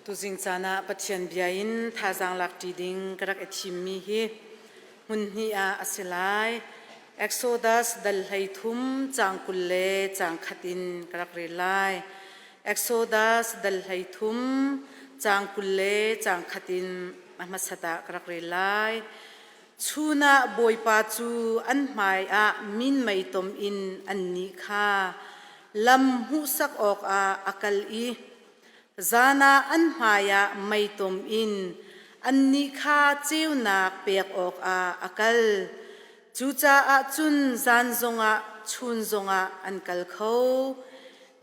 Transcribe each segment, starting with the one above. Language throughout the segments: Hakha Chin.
Tuzing caan ah Pathian bia in thazaang lakṭi ding ka rak i thimmi hi hmun hnih ah a si lai. Exodus dal 13 caang 20 le caang khat in ka rak rel lai. Exodus dal 13 caang 20 le caang khat in a hmasat ah ka rak rel lai. Chun ah Bawipa cu an hmai ah minmei tom in annih kha lam hmuhsak awkah a kal i Zan ah an hmaiah meitom in annih kha ceunak pek awkah a kal. Cucaah cun zan zongah chun zongah an kal kho.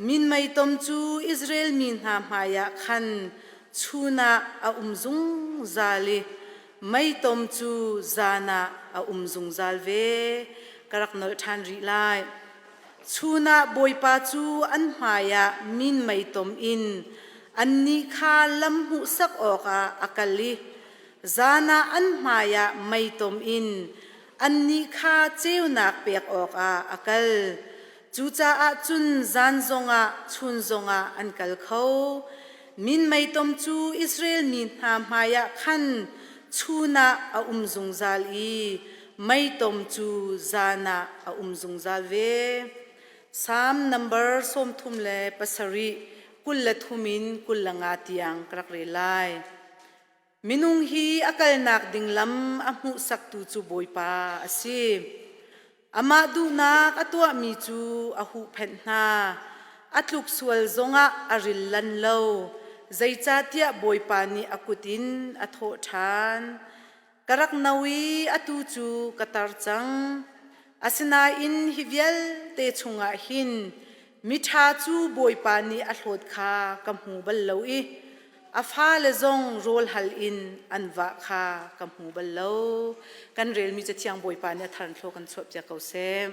Minmeitom cu Israel mi hna hmaiah khan chun ah a um zungzal i meitom cu zan ah a um zungzal ve. Ka rak nolh ṭhan rih lai. Chun ah Bawipa cu an hmaiah minmei tom in annih kha lam hmuhsak awkah a kal i zan ah an hmaiah mei tom in annih kha ceunak pek awkah a kal. Cucaah cun zan zongah chun zongah an kal kho. Minmei tom cu Israel mi hna hmaiah khan chun ah a um zungzal i meitom cu zan ah a um zungzal ve. Psalm number 37, 23 in 25 tiang ka rak rel lai. Minung hi a kalnak ding lam a hmuhsaktu cu Bawipa a si. Amah duhnak a tuahmi cu a huhphenh hna. A tluk sual zongah a ril lan lo, zeicahtiah Bawipa nih a kut in a thawh ṭhan. Ka rak no i atu cu ka tar cang. Asinain hi vialte chungah hin miṭha cu Bawipa nih a hlawt kha ka hmu bal lo i a fale zong rawl hal in an vah kha ka hmu bal lo. Kan relmi Cathiang Bawipa nih a thar in thlaw kan chuahpiak ko seh.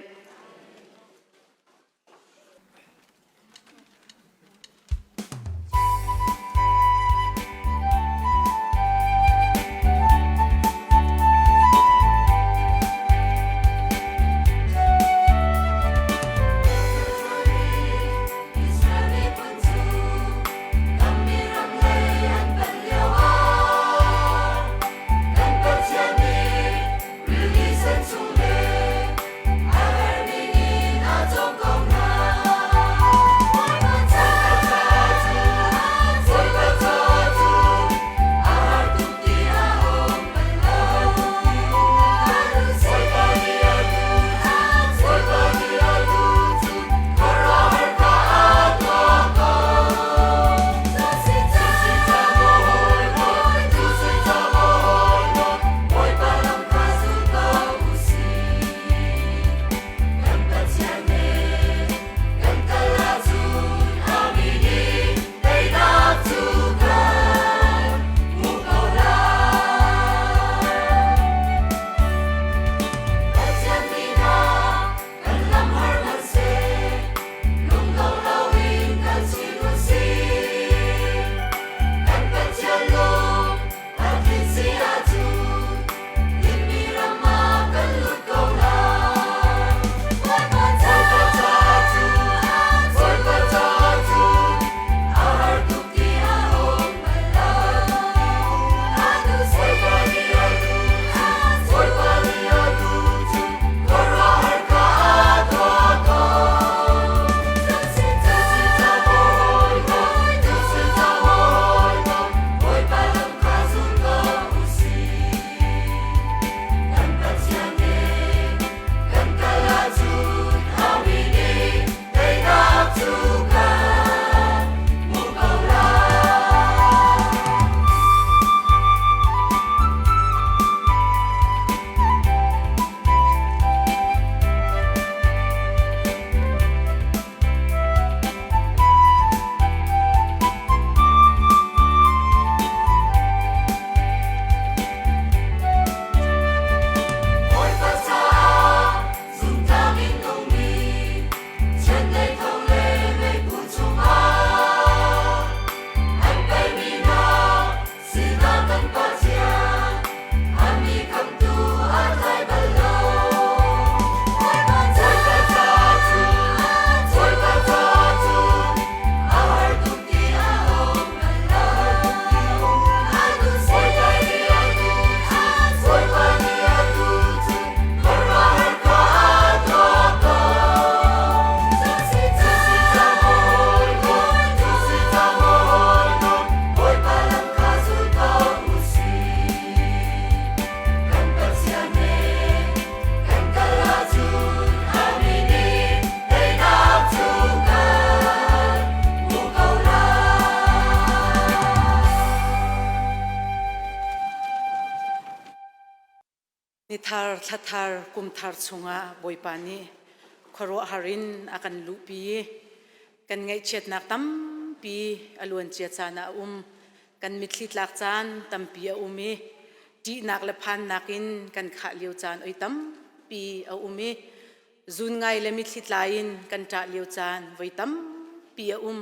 Kan Pathian nih rili sen chung le a her. Thar thla thar kum thar chungah Bawipa nih khuaruahhar in a kan luhpi i kan ngaihchiatnak tampi a luancia caan ah a um. Kan mitthli tlak caan tampi a um i ṭihnak le phannak in kan khah lio caan oi tampi a um i zun ngai le mitthli tla in kan ṭah lio caan voi tampi a um.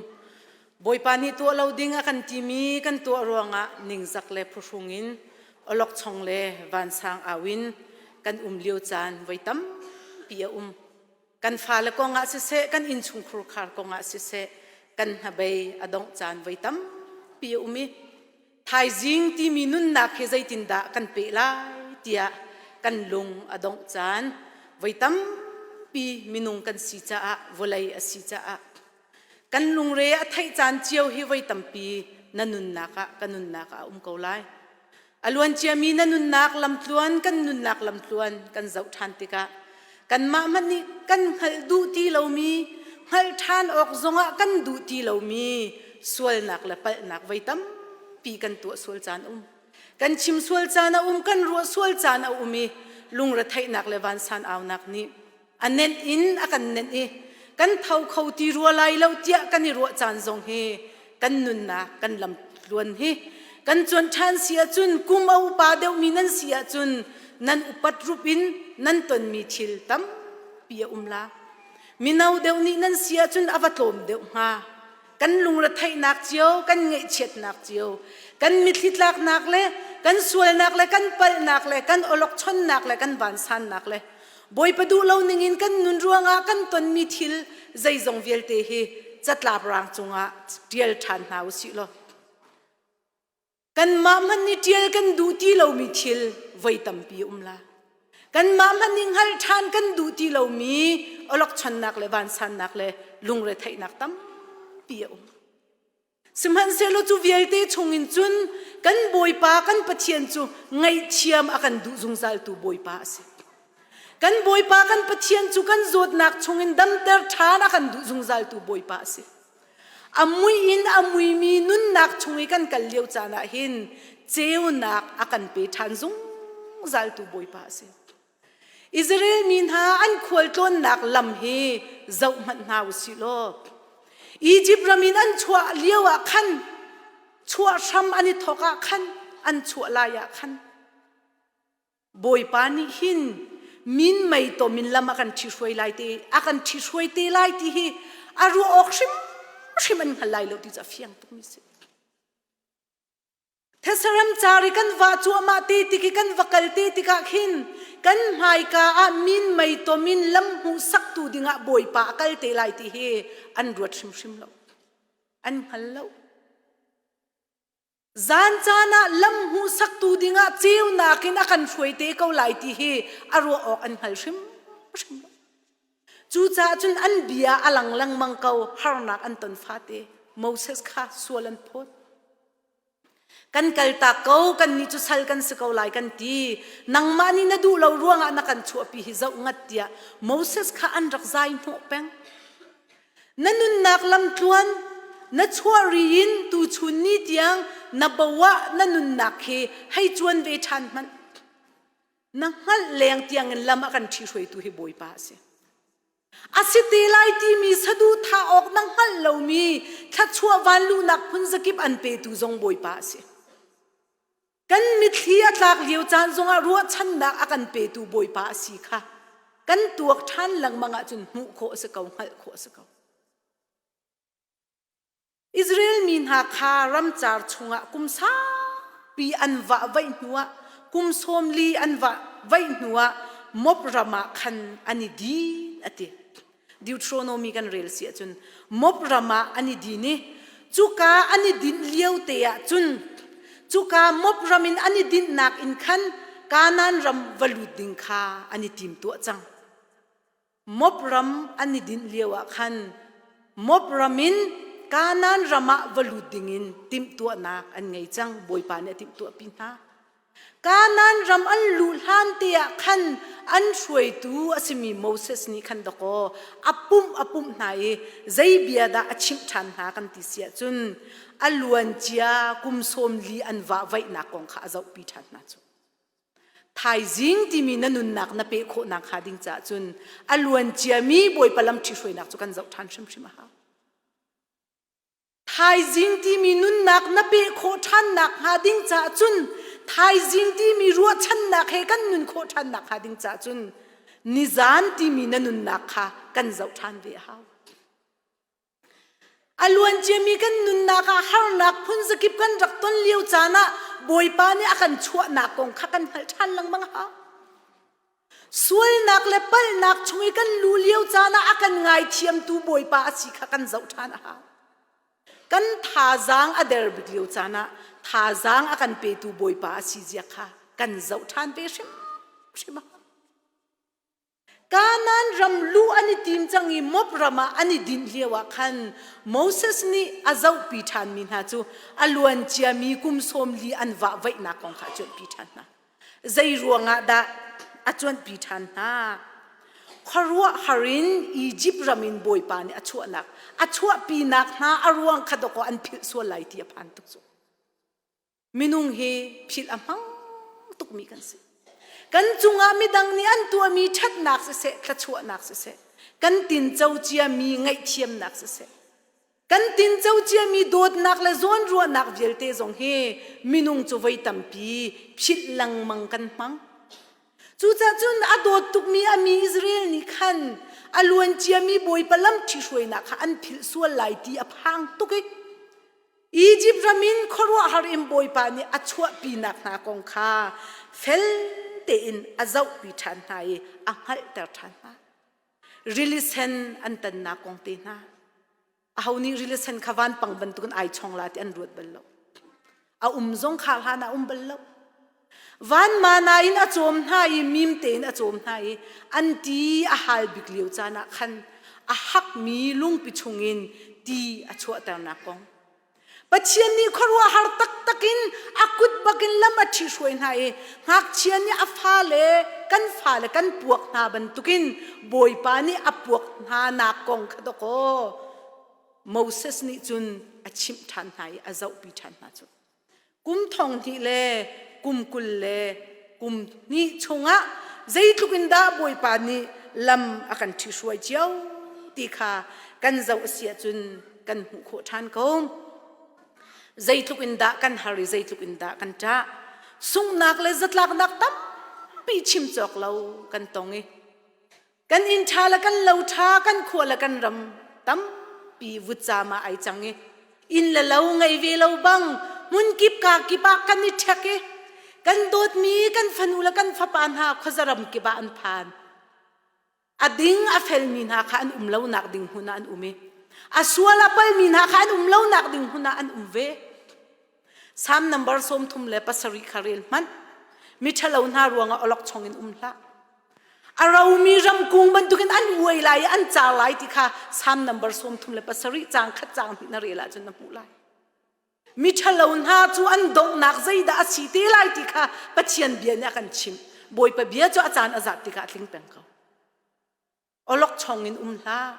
Bawipa nih tuah lo ding a kan timi kan tuah ruangah ningzak le phuhrung in awlokchong le vansang au in kan um lio caan voi tampi a um. Kan fale kongah siseh, kan innchungkhur khar kongah siseh, kan hnabei a dongh caan voi tampi a um i thaizing timi nunnak hi zeitindah kan peh lai tiah kan lung a dongh caan voi tampi minung kan si caah vawlei a si caah kan lungre a theih caan cio hi voi tampi na nunnak ah ka nunnak ah a um ko lai. A luanciami na nunnak lamtluan kan nunnak lamtluan kan zoh ṭhan tikah kanmah hmanh nih kan hngalh duh ti lomi hngalh ṭhan awk zongah kan duh ti lomi sualnak le palhnak voi tampi kan tuah sual caan um. Kan chim sual caan a um, kan ruah sual caan a um i lungretheihnak le vansan aunak nih a nenh in a kan nenh i kan tho kho ti rua lai lo tiah kan i ruah caan zong hi kan nunnak kan lamtluan hi kan cuan ṭhan si ahcun kum a upa deuhmi nan si ahcun nan upat rup in nan tonmi thil tampi a um la mino deuh nih nan si ahcun a va tlawm deuh hnga kan lungretheihnak cio kan ngaihchiatnak cio kan mitthli tlaknak le kan sualnak le kan palhnak le kan awlokchonnak le kan vansannak le Bawipa duh lo ningin kan nun ruangah kan tonmi thil zeizong vialte hi catlap rang cungah ṭial ṭhan hna u sih law Kanmah hmanh nih ṭial kan duh ti lomi thil voi tampi um la. Kanmah hmanh nih hngalh ṭhan kan duh ti lomi awlokchonnak le vansannak le lungretheihnak tampi a um. Sihmanhsehlaw cu vialte chungin cun kan Bawipa kan Pathian cu ngaihthiam a kan duh zungzaltu Bawipa a si. Kan Bawipa kan Pathian cu kan zawtnak chungin damter ṭhan a kan duh zungzaltu Bawipa a si. A mui in a muimi nunnak chung i kan kal lio caan ah hin ceunak a kan pe ṭhan zungzaltu Bawipa a si. Israel mi hna an khualtlawnnak lam hi zoh hmanh hna u sih law Egypt ram in an chuah lio ah khan chuah hram an i thawk ah khan an chuah lai ah khan Bawipa nih hin min mei tom in lam a kan ṭhihruai lai te a kan ṭhihruai te lai ti hi a ruah awk hrimhrim an hngal lai lo ti cu a fiang tukmi si. Thesaram car i kan vah cuahmah te tik i kan va kal te tikah khin kan hmaika ah min mei tom in lam hmuhsaktu dingah Bawipa a kal te lai ti hi an ruat hrimhrim lo. An hngal lo. Zan caan ah lam hmuhsaktu dingah ceunak in a kan hruai te ko lai ti hi a ruah awk an hngal hrimhrim lo. Cucaah cun an bia a lang lengmang ko harnak an ton fate Moses kha sual an phawt. Kan kaltak ko kan nih cu sal kan si ko lai kan ti nangmah nih na duh lo ruangah na kan chuahpi hi zoh ngat tiah Moses kha an rak zai hnawh peng. Na nunnak lamtluan na chuah ri in tuchun ni tiang na bo ah na nunnak hi hei cuan ve ṭhan hmanh. Na hngalh leng tiangin lam a kan ṭhihruaitu hi Bawipa a si. A si te lai timi saduhthah awk na hngalh lomi thluachuah vanluhnak phun zakip an petu zong Bawipa a si. Kan mitthli a tlak lio caan zongah ruahchannak a kan petu Bawipa a si kha kan tuak ṭhan lengmang ahcun hmuh khawh a si ko, hngalh khawh a si ko. Israel mi hna kha ramcar chungah kum saupi an vah vaih hnuah kum 40 an vah vaih hnuah Moab ram ah khan an i din a ti. Deuteronomy kan rel si ahcun Moab ram ah an i din i cuka an i dinh lio te ah cun cuka Moab ram in an i dinhnak in khan Kanaan ram va lut ding kha an i tim tuah cang. Moab ram an i dinh lio ah khan Moab ram in Kanaan ram ah va lut ding in timhtuahnak an ngei cang. Bawipa nih a timhtuahpi hna. Kanaan ram an luh hlan te ah khan an hruaitu a simi Moses nih khan dakaw a pumh a pumh hna i zei bia dah a chimh ṭhan hna kan ti si ahcun a luancia kum 40 an vahvaihnak kong kha a zohpi ṭhan hna cu. Thaizing timi na nunnak na peh khawhnak hnga ding caah cun a luan ciami Bawipa lam ṭhihruainak cu kan zoh ṭhan hrimhrim a hau. Thaizing timi nunnak na peh khawh ṭhannak hnga ding caah cun thaizing timi ruahchannak he kan nun khawh ṭhannak hnga ding caah cun nizan timi na nunnak kha kan zoh ṭhan ve a hau. A luanciami kan nunnak ah harnak phunzakip kan rak ton lio caan ah Bawipa nih a kan chuahnak kong kha kan hngalh ṭhan lengmang a hau. Sualnak le palhnak chung i kan lu lio caan ah a kan ngaithiamtu Bawipa a si kha kan zoh ṭhan a hau. Kan thazaang a der bik lio caan ah thazaang a kan petu Bawipa a si zia kha kan zoh ṭhan ve hrimhrim a hau. Kanaan ram luh an i tim cang i Moab ram ah an i dinh lioah khan Moses nih a zohpi ṭhanmi hna cu a luan ciami kum 40 an vahvaihnak kong kha a cuanhpi ṭhan hna. Zei ruangah dah a cuanhpi ṭhan hna? Khuaruahhar in Izipt ram in Bawipa nih a chuahnak, a chuahpinak hna a ruang kha dawkaw an philh sual lai ti a phan tuk cu. Minung hi philh a hmang tukmi kan si. Kan cungah midang nih an tuahmi ṭhatnak siseh, thluachuahnak siseh, kan tinco ciami ngaihthiamnak siseh, kan tinco ciami dawtnak le zawnruahnak vialte zong hi minung cu voi tampi philh lengmang kan hmang. Cucaah cun a dawt tukmi a mi Israel nih khan a luan ciami Bawipa lam ṭhihruainak kha an philh sual lai ti a phang tuk i Izipt ram in khuaruahhar in Bawipa nih a chuahpinak hna kong kha fel tein a zohpi ṭhan hna i a hngalhter ṭhan hna. Rili sen an tannak kong te hna. Aho nih rili sen kha vanpang bantukin ai chong la ti an ruat bal lo. A um zong kha hlan ah um bal lo. Van mana in a cawm hna i mim tein a cawm hna i an ti a hal bik lio caan ah khan a hakmi lungpi chungin ti a chuahternak kong. Pathian nih khuaruahhar taktak in a kut bakin lam a ṭhihruai hna i ngakchia nih a fale kan fale kan puak hna bantukin Bawipa nih a puak hna nak kong kha dawkaw Moses nih cun a chimh ṭhan hna i a zohpi ṭhan hna cu. Kum thong hnih le kum 20 le kum hnih chungah zeitluk in dah Bawipa nih lam a kan ṭhihruai cio ti kha kan zoh a si ahcun kan hmuh khawh ṭhan ko. Zeitluk in dah kan har i zeitluk in dah kan ṭah. Sunghnak le zatlaknak tampi chim cawk lo kan tong i Kan inn ṭha le kan lo ṭha, kan khua le kan ram tampi vutcaam ah ai cang i inn le lo ngei ve lo bang hmunkip ka kip ah kan i ṭhek i kan dawtmi kan fanu le kan fapa hna khuazaram kip ah an phan. A ding a felmi hna kha an um lonak ding hmun ah an um i a sual a palmi hna kha an um lonak ding hmun ah an um ve. Salm number 37 kha rel hmanh. Miṭhalo hna ruangah awlokchong in um hlah. A romi ramkung bantukin an uai lai i an car lai ti kha Salm number 37 caang khat caang hnih na rel ahcun na hmuh lai. Miṭhalo hna cu an donghnak zeidah a si te lai ti kha Pathian bia nih a kan chimh. Bawipa bia cu a caan a zat tikah a tling peng ko. Awlokchong in um hlah.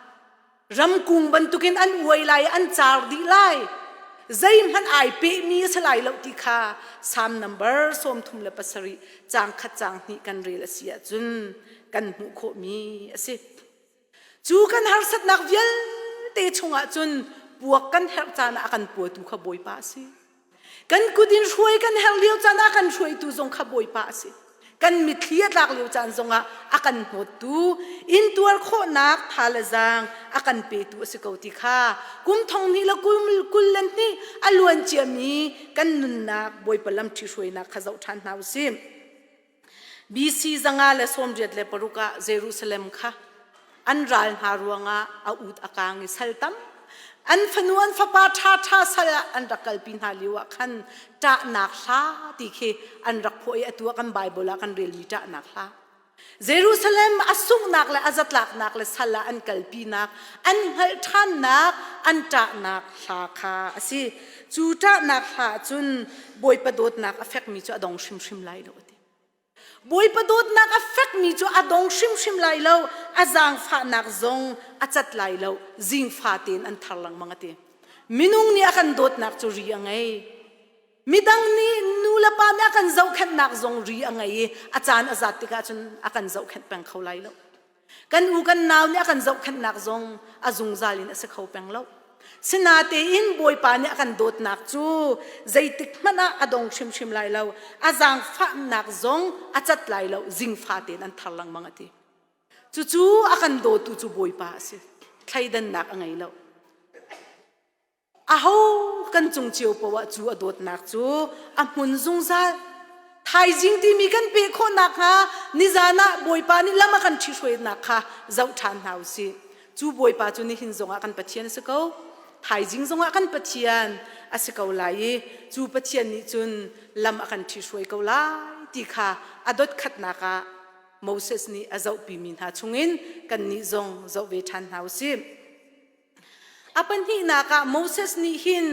Ramkung bantukin an uai lai i an car dih lai. Zeihmanh ai pehmi a si lai lo ti kha Salm number 37 caang khat caang hnih kan rel a si ahcun kan hmuh khawhmi a si. Cu kan harsatnak vialte chungah cun puak kan herh caan ah a kan puatu kha Bawipa a si. Kan kut in hruai kan herh lio caan ah kan hruaitu zong kha Bawipa a si. Kan mitthli a tlak lio caan zongah a kan hnawttu, intuar khawhnak tha le zaang a kan petu a si ko ti kha kum thong hnih le kum 22 a luan ciami kan nunnak Bawipa lam ṭhihruainak kha zoh ṭhan hna u sih. BC 186 ah Jerusalem kha an ral hna ruangah a ut a kaang i sal tam an fanu an fapa ṭhaṭha sal ah an rak kalpi hna lio ah khan ṭahnak hla ti khi an rak phuah i atu ah kan Bible ah kan relmi ṭahnak hla Jerusalem a sunghnak le a zatlaknak le sal ah an kalpinak an hngalh ṭhannak an ṭahnak hla kha a si cu ṭahnak hla cun Bawipa dawtnak a fekmi cu a dong hrimhrim lai lo a ti. Bawipa dawtnak a fekmi cu a dong hrimhrim lai lo, a zaangfahnak zong a cat lai lo, zingfa tein an thar lengmang a ti. Minung nih a kan dawtnak cu ri a ngei. Midang nih nu le pa nih a kan zohkhenhnak zong ri a ngei i a caan a zat tikah cun a kan zohkhenh peng kho lai lo. Kan u kan nau nih a kan zohkhenhnak zong a zungzal in a si kho peng lo. Sinatein Bawipa nih a kan dawtnak cu zeitik hmanh ah a dong hrimhrim lai lo. A zaangfahnak zong a cat lai lo. Zingfa tein an thar lengmang a ti. Cucu a kan dawtu cu Bawipa a si. Thleidannak a ngei lo. Aho kan cung cio poah cu a dawtnak cu a hmun zungzal. Thaizing timi kan peh khawh nakhnga nizan ah Bawipa nih lam a kan ṭhihruainak kha zoh ṭhan hna u sih. Cu Bawipa cu nihin zongah kan Pathian a si ko. Thaizing zongah kan Pathian a si ko lai i cu Pathian nih cun lam a kan ṭhihruai ko lai ti kha a dotkhatnak ah Moses nih a zohpimi hna chungin kannih zong zoh ve ṭhan hna u sih. A pahnihnak ah Moses nih hin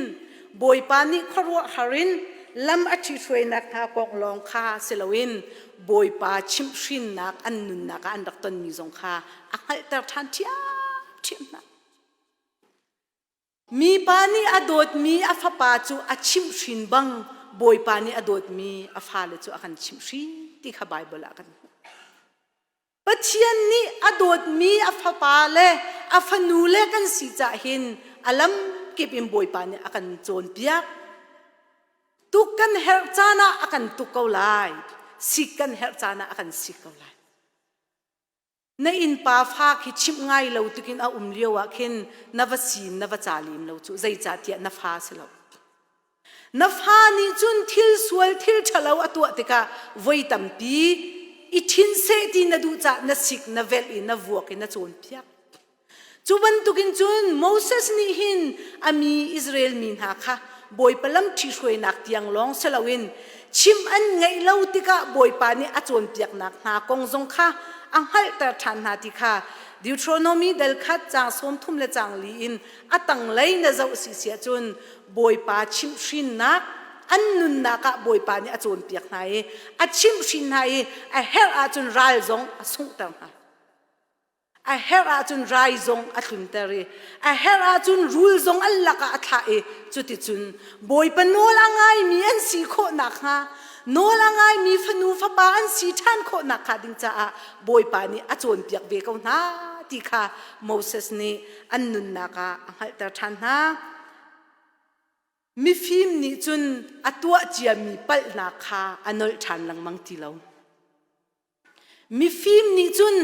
Bawipa nih khuaruahhar in lam a ṭhithruainak hna kong lawng kha si loin Bawipa chimhhrinnak an nunnak ah an rak tonmi zong kha a hngalhter ṭhan ṭhiamṭhiam hna. Mipa nih a dawtmi a fapa cu a chimhhrin bang Bawipa nih a dawtmi a fale cu a kan chimhhrin ti kha Baibal ah kan hmuh. Pathian nih a dawtmi a fapa le a fanu le kan si cah hin a lamkip in Bawipa nih a kan cawnpiak. Tuk kan herh caan ah a kan tuk ko lai. Sik kan herh caan ah a kan sik ko lai. Na innpa fa khi chimh ngai lo tukin a um lio ah khin na va sin na va ca lim lo cu zeicahtiah na fa si lo. Na fa nih cun thil sual thil ṭhalo a tuah tikah voi tampi i ṭhin seh ti na duh caah na sik na velh i na vuak i na cawnpiak. Cu bantukin cun Moses nih hin a mi Israel mi hna kha Bawipa lam ṭhihruainak tiang lawng si loin chimh an ngeih lo tikah Bawipa nih a cawnpiaknak hna kong zong kha a hngalhter ṭhan hna ti kha Deuteronomy dal khat caang 30 le caang li in a tanglei na zoh si si ahcun Bawipa chimhhrinnak an nunnak ah Bawipa nih a cawnpiak hna i a chimhhrin hna i a herh ahcun ral zong a sunghter hna. A herh ahcun rai zong a tlunter i a herh ahcun rul zong an lakah a thlah i cuticun Bawipa nawl a ngaimi an si khawh nakhnga nawl a ngaimi fanu fapa an si ṭhan khawh nakhnga ding caah Bawipa nih a cawnpiak ve ko hna ti kha Moses nih an nunnak ah a hngalhter ṭhan hna. Mifim nih cun a tuah ciami palhnak kha a nolh ṭhan lengmang ti lo. Mifim nih cun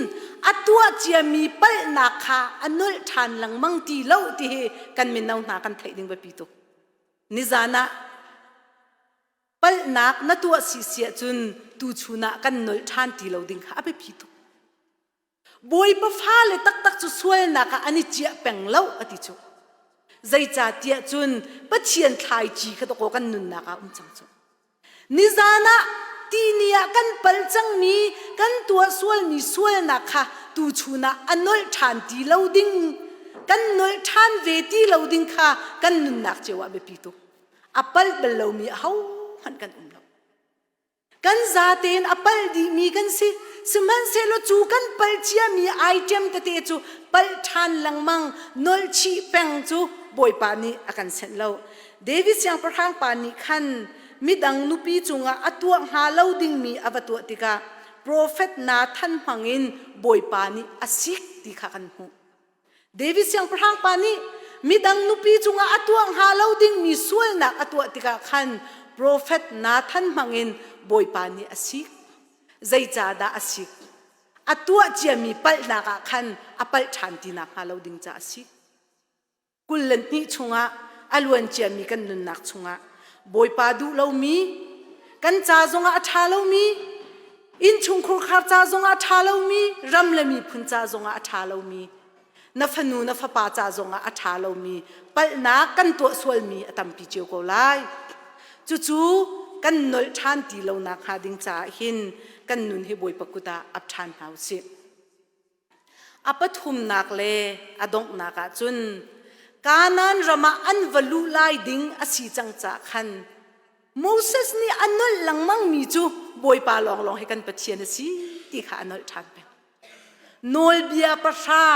a tuah ciami palhnak kha a nolh ṭhan lengmang ti lo ti hi kan mino hna kan theih ding biapi tuk. Nizan ah palhnak na tuah si si ahcun tuchun ah kan nolh ṭhan ti lo ding kha a biapi tuk. Bawipa fale taktak cu sualnak ah an i ciah peng lo a ti cu. Zeicahtiah cun Pathian thlaici kha dawkaw kan nunnak ah um cang cu. Nizan ah tini ah kan pal cangmi kan tuah sualmi sualnak kha tuchun ah a nolh ṭhan ti lo ding kan nolh ṭhan ve ti lo ding kha kan nunnak cio ah biapi tuk. A palh bal lomi ahohmanh kan um lo. Kan zatein a palh dihmi kan si. Sihmanhsehlaw cu kan palh ciami item tete cu palh ṭhan lengmang, nolhchih peng cu Bawipa nih a kan senh lo. David siangpahrang pa nih khan midang nupi cungah a tuah hnga lo dingmi a va tuah tikah profet Nathan hmangin Bawipa nih a sik ti kha kan hmuh. David siangpahrang pa nih midang nupi cungah a tuah hnga lo dingmi sualnak a tuah tikah khan profet Nathan hmangin Bawipa nih a sik. Zeicahdah a sik? A tuah ciami palhnak ah khan a palh ṭhan ti nakhnga lo ding caah a sik. 22 chungah a luan ciami kan nunnak chungah Bawipa duh lomi kan ca zongah a ṭha lomi innchungkhur khar ca zongah a ṭha lomi ram le miphun ca zongah a ṭha lomi na fanu na fapa ca zongah a ṭha lomi palhnak kan tuah sualmi a tampi cio ko lai cucu kan nolh ṭhan ti lo nakhnga ding caah hin kan nun hi Bawipa kut ah ap ṭhan hna u sih. A pathumnak le a donghnak ah cun Kanaan ram ah an va luh lai ding a si cang caah khan Moses nih a nolh lengmangmi cu Bawipa lawnglawng hi kan Pathian a si ti kha a nolh ṭhan peng. Nawlbia pahra.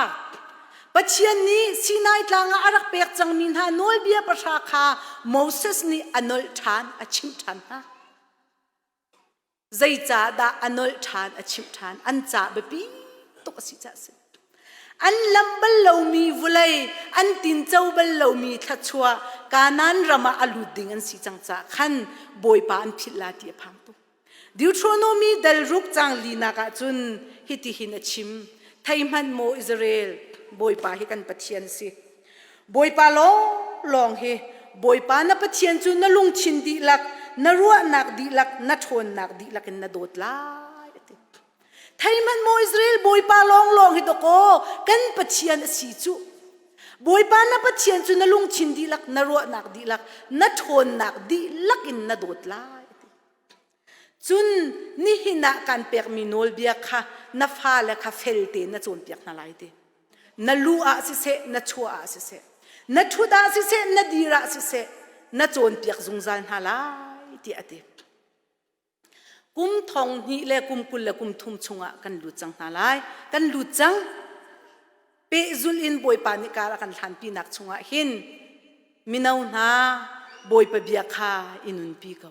Pathian nih Sinai tlang ah a rak pek cangmi hna nawlbia pahra kha Moses nih a nolh ṭhan, a chimh ṭhan hna. Zeicahdah a nolh ṭhan, a chimh ṭhan? An ca biapi tuk a si caah a si. An lamh bal lomi vawlei, an tinco bal lomi thluachuah Kanaan ram ah a lut ding an si cang caah khan Bawipa an philh la ti a phang tuk. Deuteronomy dal ruk cang linak ah cun hitihin a chim. Thei hmanh maw Israel, Bawipa hi kan Pathian a si. Bawipa lawnglawng hi Bawipa na Pathian cu na lungthin dihlak, na ruahnak dihlak, na ṭhawnnak dihlak in na dawt lai a ti. Thei hmanh maw Israel, Bawipa lawnglawng hi dawkaw kan Pathian a si cu. Bawipa na Pathian cu na lungthin dihlak, na ruahnak dihlak, na ṭhawnnak dihlak in na dawt lai a ti. Cun nihin ah kan pekmi nawlbia kha na fale kha fel tein na cawnpiak hna lai ti. Na lu ah siseh, na chuah ah siseh, na ṭhut ah siseh, na dir ah siseh, na cawnpiak zungzal hna lai tiah a ti. Kum thong hnih le kum 20 le kum thum chungah kan lut cang hna lai. Kan lut cang. Pehzulh in Bawipa nih kar a kan hlanpinak chungah hin mino hna Bawipa bia kha i nunpi ko.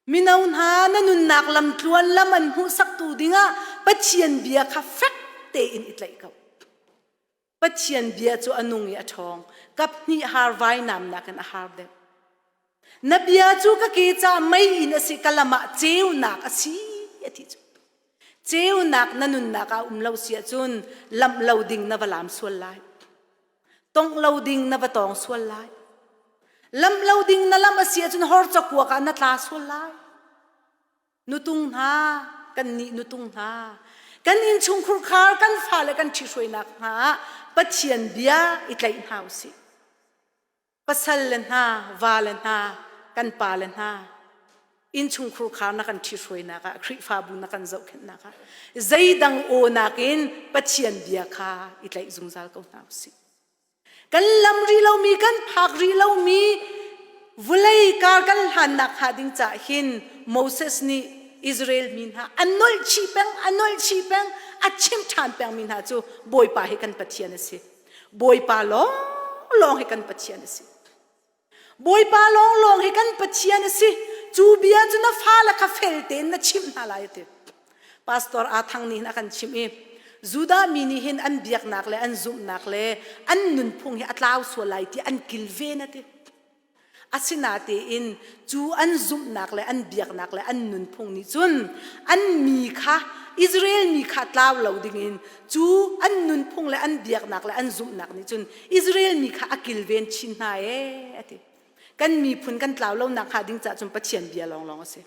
Mino hna na nunnak lamtluan lam an hmuhsaktu dingah Pathian bia kha fek tein i tlaih ko. Pathian bia cu a nung i a ṭhawng. Kap hnih har vainam nakin a har deuh. Na bia cu ka ke ca mei in a si, ka lam ah ceunak a si, a ti cu. Ceunak na nunnak ah um lo si ahcun lamh lo ding na va lam sual lai. Tongh lo ding na va tawng sual lai. Lamh lo ding na lam a si ahcun hor cakuak ah na tla sual lai. Nutung hna, kan nih nutung hna, kan innchungkhur khar kan fale kan ṭhihruainak hna ah Pathian bia i tlaih hna u sih. Pasal le hna, va le hna, kan pa le hna, innchungkhur khar na kan ṭhihruainak ah, Khrihfabu na kan zohkhenhnak ah, zeidang aw nakin Pathian bia kha i tlaih zungzal ko hna u sih. Kan lam rih lomi, kan phak rih lomi vawlei kar kan hlannak hnga ding caah hin Moses nih Israel mi hna a nolh chih peng, a nolh chih peng, a chimh ṭhan pengmi hna cu Bawipa hi kan Pathian a si. Bawipa lawnglawng hi kan Pathian a si. Bawipa lawnglawng hi kan Pathian a si. Cu bia cu na fale kha fel tein na chimh hna lai a ti. Pastor Aa Thang nih hin a kan chimh i Judah mi nih hin an biaknak le an zumhnak le an nunphung hi a tlau sual lai ti an kilven a ti. Asinatein cu an zumhnak le an biaknak le an nunphung nih cun an mi kha Israel mi kha tlau lo dingin cu an nunphung le an biaknak le an zumhnak nih cun Israel mi kha a kilven chin hna ee a ti. Kan miphun kan tlau lonak hnga ding caah cun Pathian bia lawnglawng a si.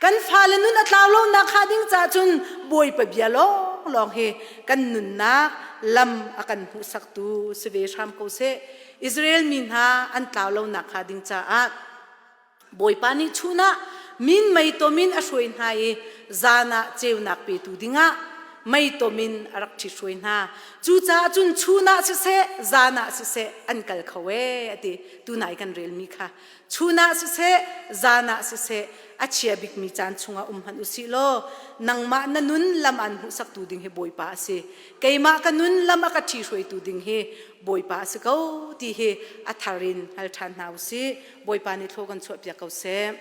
Kan fale nun a tlau lonak hnga ding caah cun Bawipa bia lawnglawng hi kan nunnak lam a kan hmuhsaktu si ve hram ko seh. Israel mi hna an tlau lonak hnga ding caah Bawipa nih chun ah min meitom in a hruai hna i zan ah ceunak petu dingah meitom in a rak ṭhithruai hna. Cucaah cun chun ah siseh, zan ah siseh an kal kho ee a ti. Tunai kan relmi kha. Chun ah siseh, zan ah siseh a chia bikmi caan chungah um hmanh usih law nangmah na nun lam aan hmuhsaktu ding hi Bawipa a si. Keimah ka nun lam a ka ṭhihruaitu ding hi Bawipa a si ko ti hi a thar in hngal ṭhan hna usih. Bawipa nih thlaw kan chuahpiak ko seh.